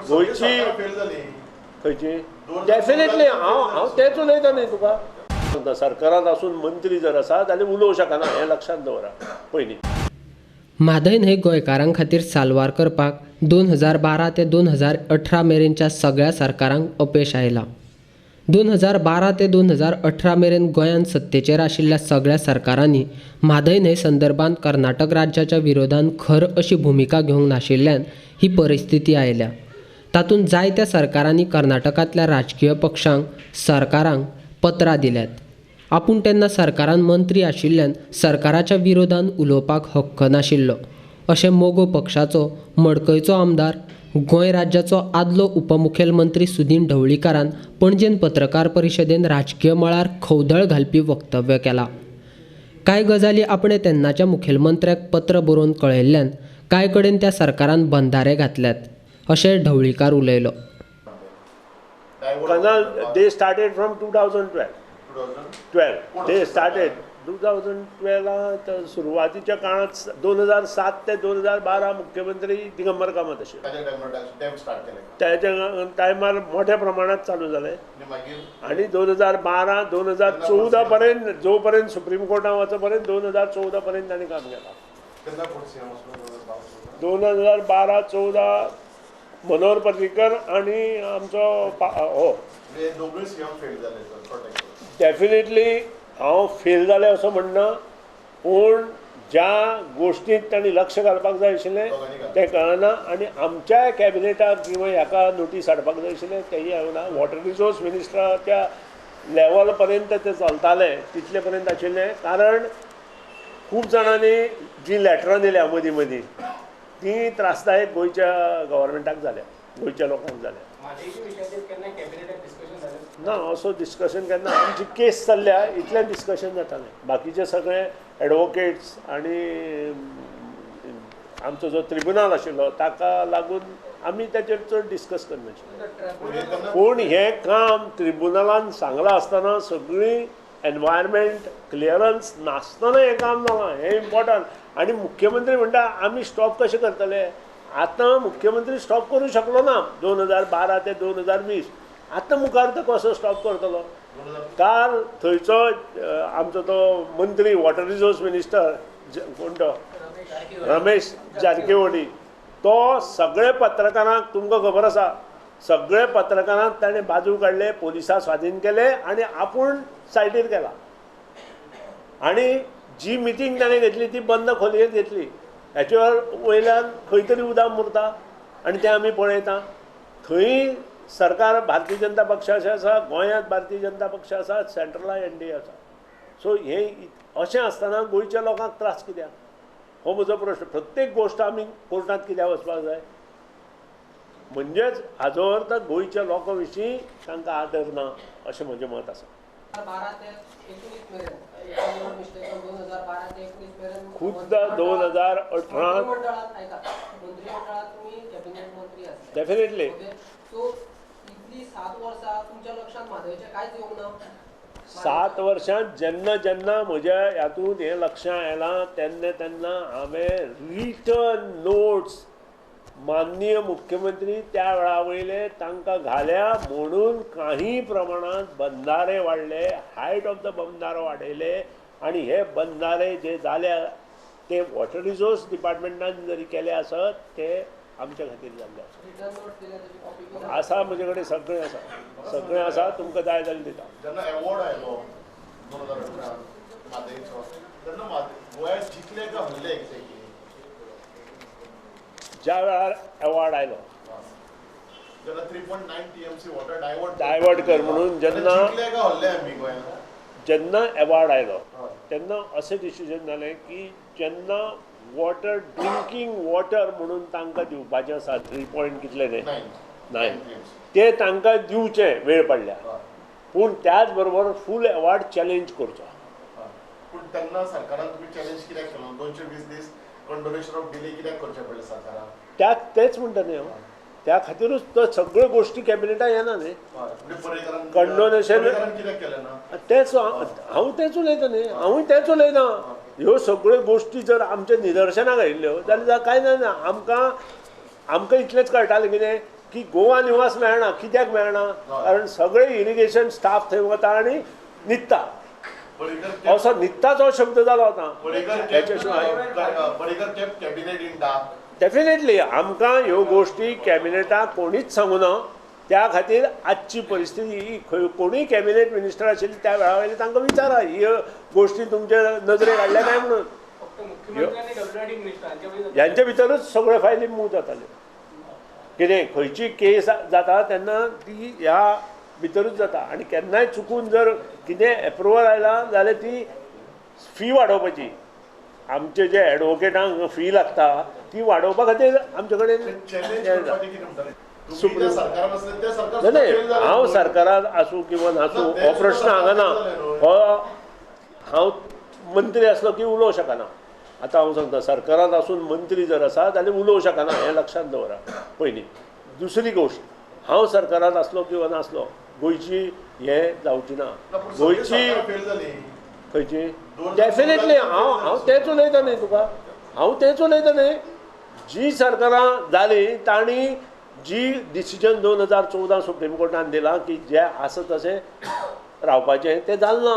गोंयची खंयची डेफिनेटली हांव तेंच उलयता न्ही तुका. सरकारांत आसून मंत्री जर आसा जाल्यार उलोवंक शकना हें लक्षांत दवरा पयलीं. म्हादय न्हंय गोंयकारां खातीर साल्वार करपाक 2012 ते 2018 मेरेनच्या सगळ्या सरकारांक अपेश आयलां. 2012 ते 2018 मेरेन गोंयांत सत्तेचेर आशिल्ल्या सगळ्या सरकारांनी म्हादय न्हंय संदर्भात कर्नाटक राज्याच्या विरोधान खर अशी भुमिका घेवंक नाशिल्ल्यान ही परिस्थिती आयल्या. तातूंत जायत्या सरकारांनी कर्नाटकांतल्या राजकीय पक्षांक सरकारांक पत्रां दिल्यात. आपूण तेन्ना सरकारान मंत्री आशिल्ल्यान सरकाराच्या विरोधान उलोवपाक हक्क नाशिल्लो अशें मगो पक्षाचो मडकयचो आमदार गोंय राज्याचो आदलो उपमुखेलमंत्री सुदीन ढवळीकारान पणजेन पत्रकार परिशदेन राजकीय मळार खवदळ घालपी वक्तव्य केलां. कांय गजाली आपणें तेन्नाच्या मुखेलमंत्र्याक पत्र बरोवन कळयल्ल्यान कांय कडेन त्या सरकारान बंधारे घातल्यात अशें ढवळीकार उलयलो. Canal they started from 2012. They started 2012 सुरवातीच्या काळात 2007 ते 2012 मुख्यमंत्री दिगंबर कामत आशिल्ले. त्याच्या टायमार मोठ्या प्रमाणात चालू जालें आनी 2012 2014 पर्यंत जो पर्यंत सुप्रीम कोर्टात वच पर्यंत 2014 पर्यंत तांणी काम केलां. 2012-14 मनोहर पर्रीकर आनी आमचो हो डेफिनेटली हांव फेल जालें असो म्हणना, पूण ज्या गोश्टींत तांणी लक्ष घालपाक जाय आशिल्लें तें कळना आनी आमच्याय कॅबिनेटाक किंवा हाका नोटीस हाडपाक जाय आशिल्लें तेंय हांवें ना. वॉटर रिसोर्स मिनिस्टराच्या लेवल पर्यंत तें चलतालें तितले पर्यंत आशिल्लें, कारण खूब जाणांनी जीं लॅटरां दिल्या मदीं मदीं तीं त्रासदायक गोंयच्या गव्हर्मेंटाक जाल्या, गोंयच्या लोकांक जाल्या. ना असो डिस्कशन केन्ना आमची केस चल्ल्या इतलें डिस्कशन जातालें. बाकीचे सगळे एडवोकेट्स आनी आमचो जो ट्रिब्युनल आशिल्लो ताका लागून आमी ताचेर चड डिस्कस करनाशिल्ले. पूण हें काम ट्रिब्युनलान सांगलां आसतना सगळीं एनवायरमेंट क्लियरन्स नासतना हें काम जालां हें इम्पॉर्टंट. आनी मुख्यमंत्री म्हणटा आमी स्टॉप कशें करतले. आतां मुख्यमंत्री स्टॉप करूं शकलो ना 2012 ते 2020. आतां मुखार तो कसो स्टॉप करतलो. काल थंयचो आमचो तो मंत्री वॉटर रिसोर्स मिनिस्टर कोण तो रमेश जारकीहोळी तो सगळे पत्रकारांक तुमकां खबर आसा सगळे पत्रकारांक ताणें बाजू काडले, पोलिसां स्वाधीन केले आनी आपूण सायडीर गेला. आनी जी मिटींग ताणें घेतली ती बंद खोलयेंत घेतली. हेच्यावर वयल्यान खंय तरी उदाम उरता आनी तें आमी पळयता. थंय सरकार भारतीय जनता पक्षाचें आसा, गोंयांत भारतीय जनता पक्ष आसा, सेंट्रलाक एन डी ए आसा. सो हें अशें आसतना गोंयच्या लोकांक त्रास कित्याक हो म्हजो प्रश्न. प्रत्येक गोश्ट आमी कोर्टांत कित्याक वचपाक जाय. म्हणजेच हाजो अर्थ गोंयच्या लोकां विशीं तांकां आदर ना अशें म्हजें मत आसा. खुद्द 2018 डेफिनेटली 7 वर्षांत जेन्ना जेन्ना म्हज्या हातूंत हें लक्षां आयलां तेन्ना तेन्ना हांवें रिटर्न नोट्स माननीय मुख्यमंत्री त्या वेळा वयले तांकां घाल्या म्हणून काही प्रमाणांत बंधारे वाडले, हायट ऑफ the बंधारो वाडयले आनी हे बंधारे जे जाल्या ते वॉटर रिसोर्स डिपार्टमेंटान जरी केले आसत ते आमच्या खातीर जाल्ले आसा. आसा म्हजे कडेन सगळें आसा, सगळें आसा, तुमकां जाय जाल्यार दिता. जेन्ना एवॉर्ड आयलो 2018 म्हादयचो तेन्ना गोंयांत जिखले काय हरले एक्झॅक्टली? ज्या वेळार एवॉर्ड आयलो जेन्ना 3.9 TMC water divert कर म्हणून जेन्ना जिखले काय हरले आमी गोंयांत, जेन्ना एवॉर्ड आयलो तेन्ना अशें डिसिजन जालें की जेन्ना वॉटर ड्रिंकींग वॉटर म्हणून तांकां दिवपाचें आसा 3 पॉयंट कितले न्ही 9 ते तांकां दिवचें वेळ पडल्या, पूण त्याच बरोबर फूल एवॉर्ड चॅलेंज करचो. पूण तेन्ना सरकारान तुमी चॅलेंज कित्याक केलो? 220 दीस कंडोनेशन ऑफ डिले कित्याक करचें पडलें सरकारान? त्या तेच म्हणटा न्ही हांव, त्या खातीरूच तो सगळ्यो गोश्टी कॅबिनेटाक येना न्ही. कंडोनेशन तेच हांव तेच उलयता न्ही, हांवूय तेच उलयता. ह्यो सगळ्यो गोश्टी जर आमच्या निदर्शनाक आयिल्ल्यो जाल्यार कांय ना. आमकां आमकां इतलेंच कळटालें कितें की गोवा निवास मेळना. कित्याक मेळना? कारण सगळे इरिगेशन स्टाफ थंय वता आनी न्हिदता. असो न्हिदताचो शब्द जालो आतां. डेफिनेटली आमकां ह्यो गोश्टी कॅबिनेटाक कोणीच सांगूना. त्या खातीर आजची परिस्थिती ही खंय कोणूय कॅबिनेट मिनिस्टर आशिल्ले त्या वेळा वयले तांकां विचारा ही गोश्टी तुमच्या नजरेक हाडल्या काय म्हणून. ह्यांच्या भितरूच सगळ्यो फायली मूव जाताल्यो. कितें खंयची केस जाता तेन्ना ती ह्या भितरूच जाता आनी केन्नाय चुकून जर कितें एप्रुवल आयला जाल्यार ती फी वाडोवपाची, आमचे जे एडवोकेटांक फी लागता ती वाडोवपा खातीर आमचे कडेन. नाही, हांव सरकारान आसूं किंवा नासूं हो प्रश्न हांगा ना. हो हांव मंत्री आसलो की उलोवंक शकना. आतां हांव सांगता, सरकारान आसून मंत्री जर आसा जाल्यार उलोवंक शकना हें लक्षांत दवरा पयलीं. दुसरी गोश्ट, हांव सरकारान आसलो किंवा नासलो गोंयची हें जावची ना. गोंयची खंयची डेफिनेटली हांव हांव तेंच उलयता न्ही तुका, हांव तेंच उलयता न्ही. जी सरकारां जालीं तांणी जी डिसिजन 2014 सुप्रीम कोर्टान दिलां की जे आसा तशें रावपाचें तें जालें ना.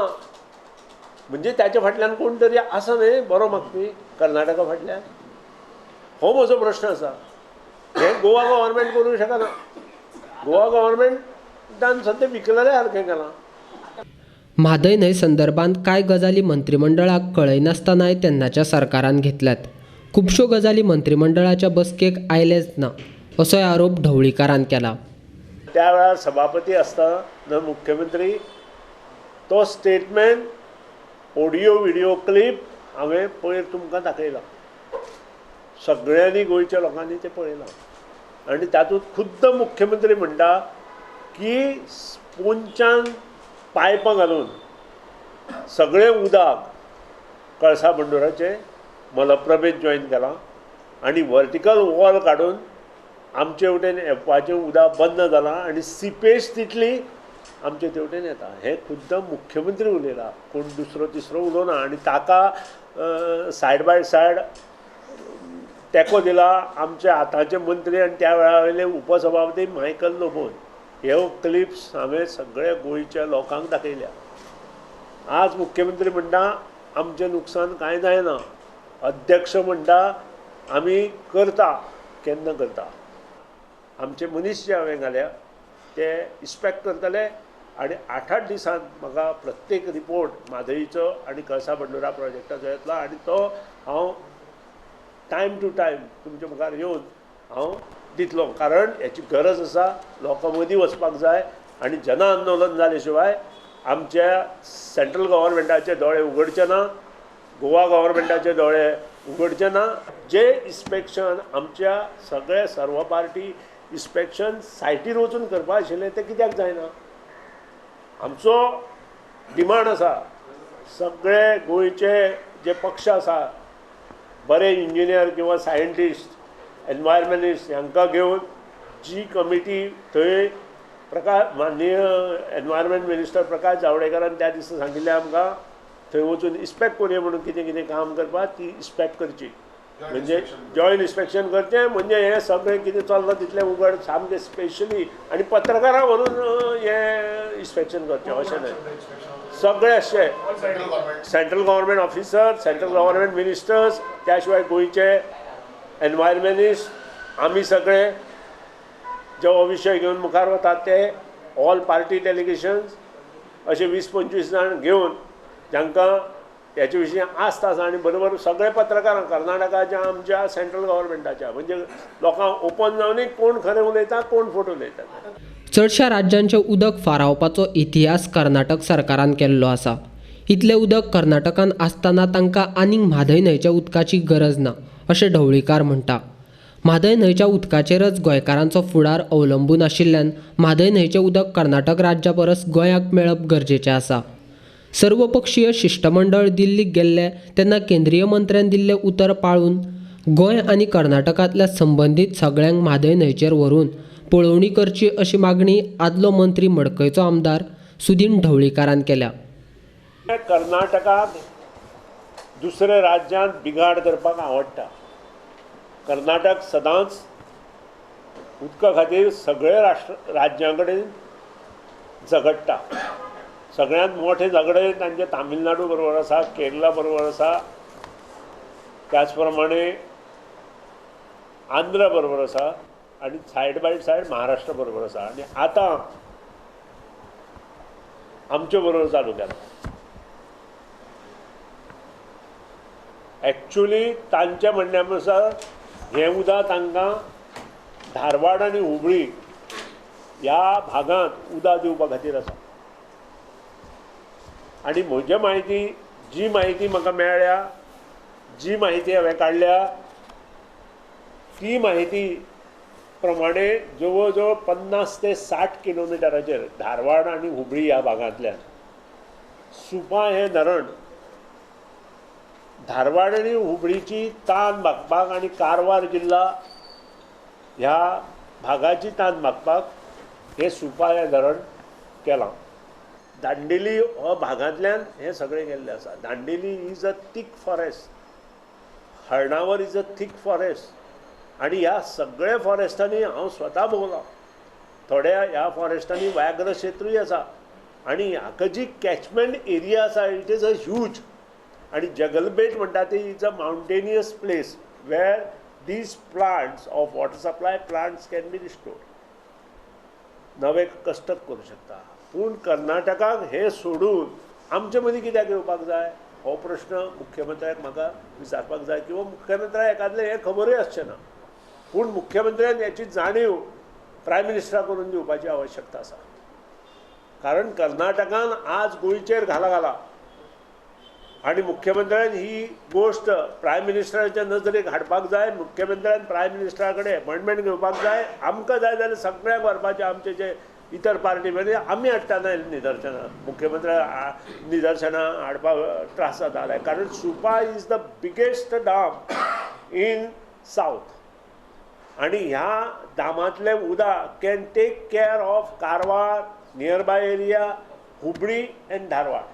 म्हणजे ताच्या फाटल्यान कोण तरी आसा न्ही बरो मागपी कर्नाटका फाटल्यान. हो म्हजो प्रश्न आसा. हें गोवा गव्हर्मेंट करूंक शकना. गोवा गव्हर्मेंटान सद्या विकलेलें सारकें केलां. म्हादय न्हंय संदर्भात कांय गजाली मंत्रिमंडळाक कळयनासतनाय तेन्नाच्या सरकारान घेतल्यात. खुबश्यो गजाली मंत्रिमंडळाच्या बसकेक आयलेच ना असोय आरोप ढवळीकारान केला. त्या वेळार सभापती आसतना मुख्यमंत्री तो स्टेटमेंट ऑडियो व्हिडियो क्लिप हांवें पयर तुमकां दाखयला. सगळ्यांनी गोंयच्या लोकांनी तें पळयलां आनी तातूंत खुद्द मुख्यमंत्री म्हणटा की स्पोंचान पायपां घालून सगळें उदक कळसा बंडोराचें मलप्रभेंत जॉयन केलां आनी वर्टिकल वॉल काडून आमचे वटेन येवपाचें उदक बंद जालां आनी सिपेज तितली आमचे तेवटेन येता. हें खुद्द मुख्यमंत्री उलयला, कोण दुसरो तिसरो उलोवना. आनी ताका सायड बाय सायड तेंको दिला आमचे आतांचे मंत्री आनी त्या वेळा वयले उपसभापती मायकल लोबोन. ह्यो क्लिप्स हांवें सगळ्या गोंयच्या लोकांक दाखयल्या. आज मुख्यमंत्री म्हणटा आमचें नुकसान कांय जायना, अध्यक्ष म्हणटा आमी करता, केन्ना करता. आमचे मनीस जे हांवें घाल्या ते इन्स्पेक्ट करतले आनी 8-8 दिसांत म्हाका प्रत्येक रिपोर्ट म्हादयचो आनी कळसा बंडोरा प्रोजेक्टाचो येतलो आनी तो हांव टायम टू टायम तुमच्या मुखार येवन हांव दितलो. कारण हेची गरज आसा, लोकां मदीं वचपाक जाय आनी जन आंदोलन जाले शिवाय आमच्या सेंट्रल गव्हर्मेंटाचे दोळे उगडचे ना, गोवा गव्हर्मेंटाचे दोळे उगडचे ना. जे इन्स्पेक्शन आमच्या सगळे सर्व पार्टी इन्स्पेक्शन सायटीर वचून करपा आशिल्लें तें कित्याक जायना? आमचो डिमांड आसा सगळे गोंयचे जे पक्ष आसा बरे इंजिनियर किंवा सायंटिस्ट एनवायरमेंटिस्ट हांकां घेवन जी कमिटी थंय प्रकाश माननीय एनवायरमेंट मिनिस्टर प्रकाश जावडेकरान त्या दिसा सांगिल्लें आमकां थंय वचून इन्स्पेक्ट करुया म्हणून कितें कितें काम करपाक, ती इन्स्पेक्ट करची, म्हणजे जॉयंट इन्स्पेक्शन करचें. म्हणजे हें सगळें कितें चल्लां तितलें उगड सामकें स्पेशली आनी पत्रकारां व्हरून हें इन्स्पेक्शन करचें अशें न्हय. सगळे अशे central government officer, central government ministers, त्या शिवाय गोंयचे एनवायरमेंटिस्ट, आमी सगळे जे हो विशय घेवन मुखार वतात ते ऑल पार्टी डेलिगेशन्स अशे 20-25 जाण घेवन जांकां हेचे विशीं आस्त आसा आनी बरोबर सगळे पत्रकारांक कर्नाटकाच्या आमच्या सेंट्रल गव्हर्मेंटाच्या, म्हणजे लोकांक ओपन जावनूय कोण खरें उलयता कोण फट उलयता. चडश्या राज्यांचें उदक फारावपाचो इतिहास कर्नाटक सरकारान केल्लो आसा. इतलें उदक कर्नाटकान आसतना तांकां आनीक म्हादय न्हंयच्या उदकाची गरज ना अशें ढवळीकार म्हणटा. म्हादय न्हंयच्या उदकाचेरच गोंयकारांचो फुडार अवलंबून आशिल्ल्यान म्हादय न्हंयचें उदक कर्नाटक राज्या परस गोंयाक मेळप गरजेचें आसा. सर्वपक्षीय शिश्टमंडळ दिल्लीक गेल्लें तेन्ना केंद्रीय मंत्र्यान दिल्लें उतर पाळून गोंय आनी कर्नाटकांतल्या संबंदीत सगळ्यांक म्हादय न्हंयचेर व्हरून पळोवणी करची अशी मागणी आदलो मंत्री मडकयचो आमदार सुदीन ढवळीकारान केल्या. कर्नाटकाक दुसऱ्या राज्यांत बिघाड करपाक आवडटा. कर्नाटक सदांच उदका खातीर सगळे राष्ट्र राज्यां कडेन झगडटा. सगळ्यांत मोठें झगडें तांचें तामिळनाडू बरोबर आसा, केरला बरोबर आसा, त्याच प्रमाणे आंध्रा बरोबर आसा आनी सायड बाय सायड महाराष्ट्र बरोबर आसा आनी आतां आमचे बरोबर चालू केला. एक्चुली तांच्या म्हणण्या अनुसार हें उदक तांकां धारवाड आनी हुबळी ह्या भागांत उदक दिवपा खातीर आसा. आनी म्हजे म्हायती, जी म्हायती म्हाका मेळ्ळ्या, जी म्हायती हांवें काडल्या ती म्हायती प्रमाणे जवळ जवळ 50 ते 60 किलोमिटराचेर धारवाड आनी हुबळी ह्या भागांतल्यान सुपा हें धरण धारवाड आनी हुबळीची तान भागपाक आनी कारवार जिल्ला ह्या भागाची तान भागपाक हें सुपा हें धरण केलां. दांडेली हो भागांतल्यान हें सगळें केल्लें आसा. Dandeli is a thick forest, Alnavar is a thick forest आनी ह्या सगळ्या फॉरेस्टांनी हांव स्वता भोंवलां. थोड्या ह्या फॉरेस्टांनी व्याघ्र क्षेत्रूय आसा आनी हाका जी कॅचमेंट एरिया आसा it is a huge. आनी जगलबेट म्हणटा ती is a mountainous place where these plants of water supply plants can be restored. नवे कस्टक करूं शकता. पूण कर्नाटकाक हें सोडून आमचे मदीं कित्याक येवपाक जाय हो प्रश्न मुख्यमंत्र्याक म्हाका विचारपाक जाय, किंवा मुख्यमंत्र्याक एकादलें हें खबरूय आसचें ना. पूण मुख्यमंत्र्यान हेची जाणीव प्रायम मिनिस्टराक करून दिवपाची आवश्यकता आसा. कारण कर्नाटकान आज गोंयचेर घाला घाला आनी मुख्यमंत्र्यान ही गोश्ट प्रायम मिनिस्टराच्या नजरेक हाडपाक जाय. मुख्यमंत्र्यान प्रायम मिनिस्टरा कडेन अपॉयंटमेंट घेवपाक जाय. आमकां जाय जाल्यार सगळ्यांक व्हरपाचें, आमचे जे इतर पार्टी म्हणजे आमी हाडटा निदर्शनां, मुख्यमंत्र्या निदर्शनां हाडपाक त्रास जाताले. कारण Supa is the biggest dam in south आनी ह्या दामांतलें उदक can take care of Karwar, near by area, Hubli and Dharwad.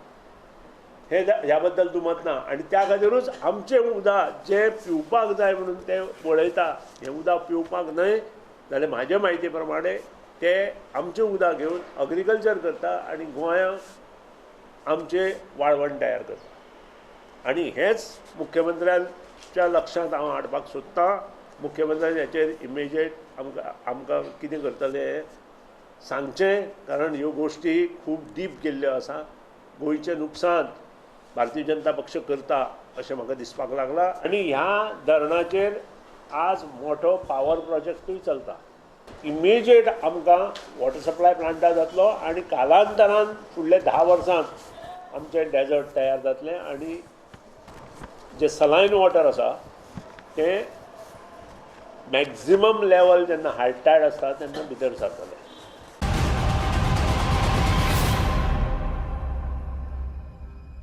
हे ह्या बद्दल दुमत ना आनी त्या खातीरूच आमचें उदक जें पिवपाक जाय म्हणून ते पळयता, हें उदक पिवपाक न्हय जाल्यार म्हाजे म्हायती प्रमाणे ते आमचें उदक घेवन अग्रिकल्चर करता आनी गोंयांत आमचें वाळवण तयार करता. आनी हेंच मुख्यमंत्र्यांच्या लक्षांत हांव हाडपाक सोदतां. मुख्यमंत्र्यान हेचेर इमिजिएट आमकां कितें करतले हें सांगचें, कारण ह्यो गोश्टी खूब डीप गेल्ल्यो आसा. गोंयचें नुकसान भारतीय जनता पक्ष करता अशें म्हाका दिसपाक लागलां. आनी ह्या धरणाचेर आज मोठो पावर प्रोजेक्टूय चलता. इमिजिएट आमकां वॉटर सप्लाय प्लांटा जातलो आनी कालांतरान फुडल्या 10 वर्सांत आमचें डेजर्ट तयार जातलें आनी जें सलायन वॉटर आसा तें मॅक्झिमम लेवल जेन्ना हाय टायड आसता तेन्ना भितर सरतलें.